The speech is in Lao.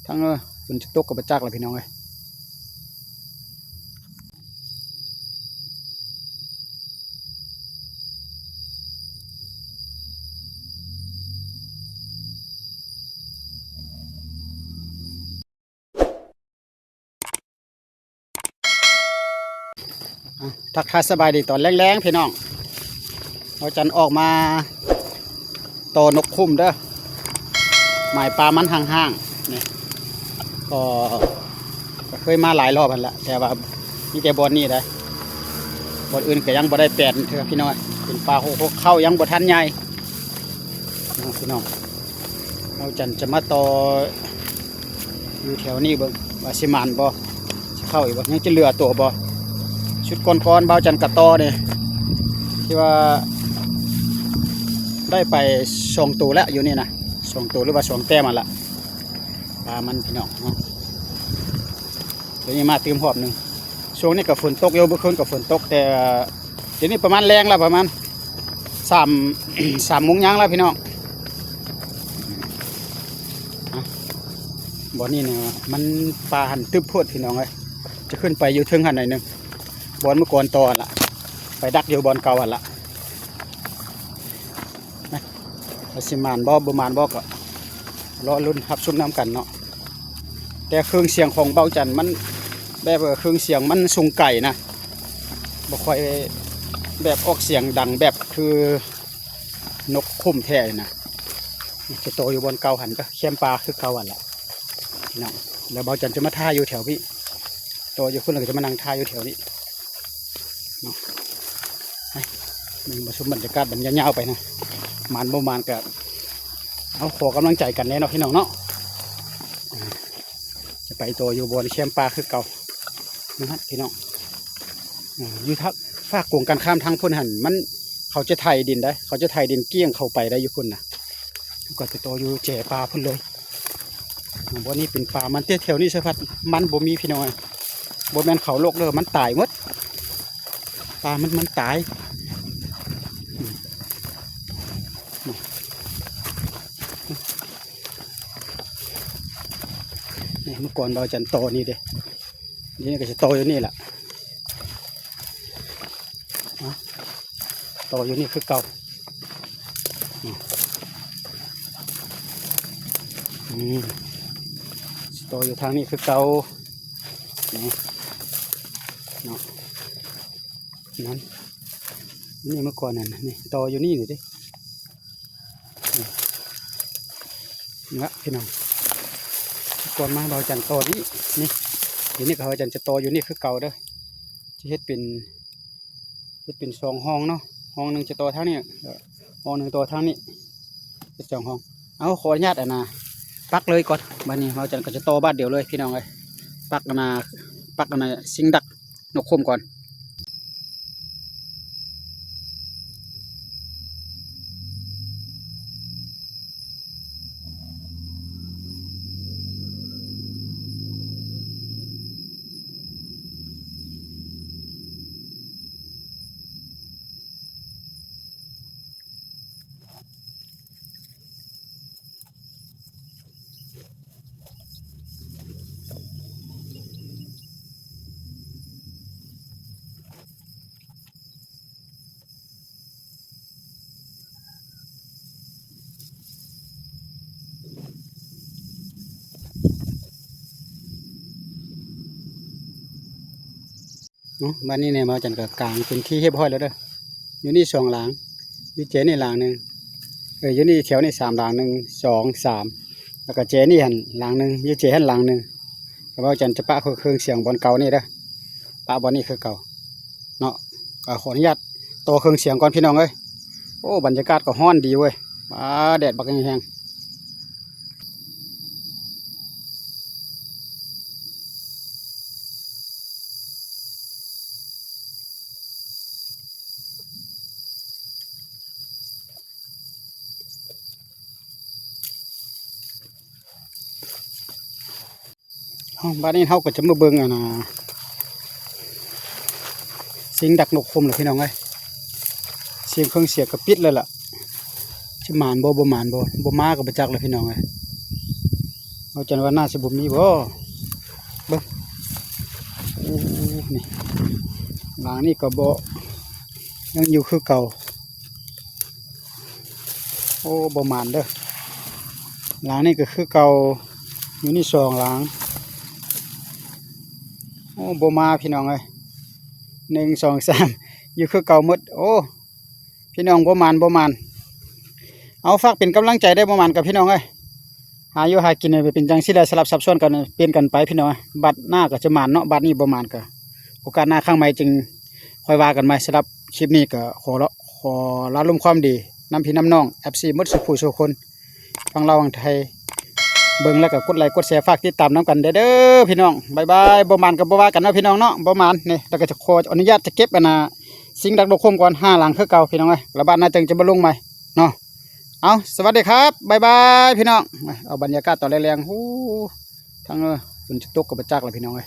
ທັງ ເອີ ຝົນຈະຕົກກໍບໍ່ຈັກລະພີ່ນ້ອງເອີຍ. ອ່ະ ທັກທາຍສະບາຍດີຕອນແລງໆ ພີ່ນ້ອງ. ເຮົາຈັນອອກມາຕໍ່ນົກຂຸ້ມເດີ ໝາຍປາມັນຫ້າງໆ ນີ້ ກໍ ກໍເຄີຍມາຫຼາຍຮອບຫັ້ນລະ ແຕ່ວ່າມີແຕ່ບ່ອນນີ້ໄດ໋ ບ່ອນອື່ນກໍຍັງບໍ່ໄດ້ແປນເທື່ອພີ່ນ້ອງ. ເປັນປາຫົກຫົກ ເຂົ້າຍັງບໍ່ທັນໃຫຍ່ເນາະພີ່ນ້ອງ. ເຮົາຈັນຈະມາຕໍ່ຢູ່ແຖວນີ້ເບິ່ງວ່າຊິໝານບໍ່ ຊິເຂົ້າອີກບໍ່ ຍັງຈະເຫຼືອໂຕບໍ່. ຊຸດກ່ອນໆ ບ່າວຈັນກະຕໍ່ນີ້ ທີ່ວ່າໄດ້ໄປສອງໂຕແລ້ວຢູ່ນີ້ນະ ສອງໂຕ ຫຼືວ່າສອງແຕ້ມຫັ້ນລະ ປາມັນພີ່ນ້ອງເນາະ. ດຽວນີ້ມາຕື່ມຮອບໜຶ່ງ. ຊ່ວງນີ້ກໍຝົນຕົກຢູ່ ເມື່ອຄືນກໍຝົນຕົກ ແຕ່ດຽວນີ້ປະມານແລງແລ້ວ ປະມານສາມ ສາມໂມງຫຍັງແລ້ວພີ່ນ້ອງ. ອ່ະ ບ່ອນນີ້ນະ ມັນປ່າຫັ້ນຕຶບໂພດພີ່ນ້ອງເອີຍ. ຈະຂຶ້ນໄປຢູ່ເທິງຫັ້ນໜ້ອຍໜຶ່ງ ບ່ອນເມື່ອກ່ອນຕໍ່ຫັ້ນລະ ໄປດັກຢູ່ບ່ອນເກົ່າຫັ້ນລະ. ວ່າຊິໝານບໍ່ ບໍ່ໝານບໍ່ ກໍລໍລຸ້ນຮັບຊົມນຳກັນເນາະ. ແຕ່ເຄື່ອງສຽງຂອງບ່າວຈັນມັນແບບວ່າເຄື່ອງສຽງມັນສົ່ງໄກນະ ບໍ່ຄ່ອຍແບບອອກສຽງດັງແບບຄືນົກຂຸ້ມແທ້ນະ. ຈະຕໍ່ຢູ່ບ່ອນເກົ່າຫັ້ນ ກໍແຄມປ່າຄືເກົ່າຫັ້ນລະພີ່ນ້ອງ. ແລ້ວບ່າວຈັນຈະມາຖ່າຍຢູ່ແຖວພີ້ ຕໍ່ຢູ່ພຸ້ນ ແລ້ວກໍຈະມານັ່ງຖ່າຍຢູ່ແຖວນີ້ເນາະ. ໄປ ເບິ່ງມາຊົມບັນຍາກາດບັນຍາວໆໄປນະ ໝານບໍ່ໝານກໍເອົາ ຂໍກຳລັງໃຈກັນແດ່ເນາະພີ່ນ້ອງເນາະ. ອ່າ ຈະໄປຕໍ່ຢູ່ບ່ອນແຄມປ່າຄືເກົ່ານັ້ນພີ່ນ້ອງ. ອ່າ ຢູ່ທາງຟາກກົງກັນຂ້າມທາງພຸ້ນຫັ້ນ ມັນ ເຂົາຈະໄຖດິນໄດ໋ ເຂົາຈະໄຖດິນກ້ຽງເຂົ້າໄປໄດ້ຢູ່ພຸ້ນນະ. ກໍຈະຕໍ່ຢູ່ແຈປ່າພຸ້ນເລີຍ. ບ່ອນນີ້ເປັນປ່າມັນ ແຕ່ແຖວນີ້ສະພັດມັນບໍ່ມີພີ່ນ້ອງເອີຍ. ບໍ່ແມ່ນເຂົາລົກເດີ ມັນຕາຍໝົດ ປ່າມັນ ມັນຕາຍ. ນີ້ ເມື່ອກ່ອນບ່າວຈັນຕໍ່ນີ້ເດ້ ນີ້ກໍຈະຕໍ່ຢູ່ນີ້ລະ. ເອົາ ຕໍ່ຢູ່ນີ້ຄືເກົ່າ. ອືມ ອືມ ຕໍ່ຢູ່ທາງນີ້ຄືເກົ່າ ນີ້ເນາະ. ນັ້ນ ນີ້ເມື່ອກ່ອນນັ້ນ ນີ້ຕໍ່ຢູ່ນີ້ນີ້ເດ້. ນີ້ລະພີ່ນ້ອງ ກ່ອນມາບ່າວຈັນຕໍ່ນີ້ ນີ້ ດຽວນີ້ກໍບ່າວຈັນຈະຕໍ່ຢູ່ນີ້ຄືເກົ່າເດີ. ຈະເຮັດເປັນ ເຮັດເປັນສອງຫ້ອງເນາະ ຫ້ອງໜຶ່ງຈະຕໍ່ທາງນີ້ ແລ້ວຫ້ອງໜຶ່ງຕໍ່ທາງນີ້ ເປັນສອງຫ້ອງ. ເອົາ ຂໍອະນຸຍາດ ອັນນ່າ ປັກເລີຍກ່ອນ. ບາດນີ້ບ່າວຈັນກໍຈະຕໍ່ບາດດຽວເລີຍພີ່ນ້ອງເອີຍ. ປັກ ອັນນ່າ ປັກ ອັນນ່າ ຊິງດັກ ນົກຂຸ້ມກ່ອນ. ເນາະ ບາດນີ້ແນ່ ບ່າວຈັນກໍກາງເປັນທີ່ຮຽບຮ້ອຍແລ້ວເດີ. ຢູ່ນີ້ສອງຫຼັງ ຢູ່ເຈນີ້ຫຼັງໜຶ່ງ ເອີ ຢູ່ນີ້ແຖວນີ້ສາມຫຼັງ ໜຶ່ງ ສອງ ສາມ ແລ້ວກໍເຈນີ້ຫັ້ນຫຼັງໜຶ່ງ ຢູ່ເຈຫັ້ນຫຼັງໜຶ່ງ. ແລ້ວບ່າວຈັນຈະປະເຄື່ອງສຽງບ່ອນເກົ່ານີ້ເດີ ປະບ່ອນນີ້ຄືເກົ່າເນາະ. ກໍຂໍອະນຸຍາດຕໍ່ເຄື່ອງສຽງກ່ອນພີ່ນ້ອງເອີຍ. ໂອ້ ບັນຍາກາດກໍຮ້ອນດີເວີຍ ປາ ແດດບັກແຮງໆ. ເອົາ ບາດນີ້ເຮົາກໍຈະມາເບິ່ງ ອັນນ່າ ຊິງດັກນົກຂຸ້ມລະພີ່ນ້ອງເອີຍ. ສຽງເຄື່ອງສຽງກໍປິດແລ້ວລະ ຊິໝານບໍ່ ບໍ່ໝານບໍ່ ບໍ່ມາກໍບໍ່ຈັກລະພີ່ນ້ອງເອີຍ. ເຮົາຈັ່ງວ່າໜ້າຊິບໍ່ມີບໍ່ ເບິ່ງ ໂອ້ ນີ້ ຫຼັງນີ້ກໍບໍ່ ຍັງຢູ່ຄືເກົ່າ. ໂອ້ ບໍ່ໝານເດີ້ ຫຼັງນີ້ກໍຄືເກົ່າ ຢູ່ນີ້ສອງຫຼັງ. ໂອ້ ບໍ່ມາພີ່ນ້ອງເອີຍ ໜຶ່ງ ສອງ ສາມ ຢູ່ຄືເກົ່າໝົດ. ໂອ້ ພີ່ນ້ອງ ບໍ່ໝານ ບໍ່ໝານ. ເອົາ ຝາກເປັນກຳລັງໃຈເດີ້ ບໍ່ໝານກັບພີ່ນ້ອງເອີຍ ຫາຢູ່ຫາກິນໃຫ້ເປັນຈັ່ງຊີ້ແຫຼະ ສະຫຼັບສັບສ່ວນກັນ ປ່ຽນກັນໄປພີ່ນ້ອງ. ບັດໜ້າກໍຈະໝານເນາະ ບັດນີ້ບໍ່ໝານກໍ ໂອກາດໜ້າຄັ້ງໃໝ່ຈຶ່ງຄ່ອຍວ່າກັນໃໝ່. ສຳລັບຄລິບນີ້ກໍຂໍລະ ຂໍລາລົມຄວາມດີນຳພີ່ນຳນ້ອງ ເອັຟຊີ ໝົດສູ່ຜູ້ສູ່ຄົນ ຝັ່ງລາວຝັ່ງໄທ ເບິ່ງແລ້ວກໍກົດໄລກົດແຊ ຝາກຕິດຕາມນຳກັນເດີ້ ເດີ້ພີ່ນ້ອງ. ບາຍບາຍ. ບໍ່ໝານກໍບໍ່ວ່າກັນເນາະພີ່ນ້ອງເນາະ ບໍ່ໝານນີ້ ແລ້ວກໍຈະຂໍອະນຸຍາດຈະເກັບອັນນ່າ ສິ່ງລັກລູກໂຮມກ່ອນ ຫ້າຫຼັງຄືເກົ່າພີ່ນ້ອງເອີຍ ແລ້ວບາດໜ້າຈຶ່ງຈະມາລົງໃໝ່ເນາະ. ເອົາ ສະຫວັດດີຄັບ ບາຍບາຍພີ່ນ້ອງ. ເອົາ ບັນຍາກາດຕອນແລງໆ ໂອ້ ທາງ ເອີ ຝົນຈະຕົກກໍບໍ່ຈັກລະພີ່ນ້ອງເອີຍ.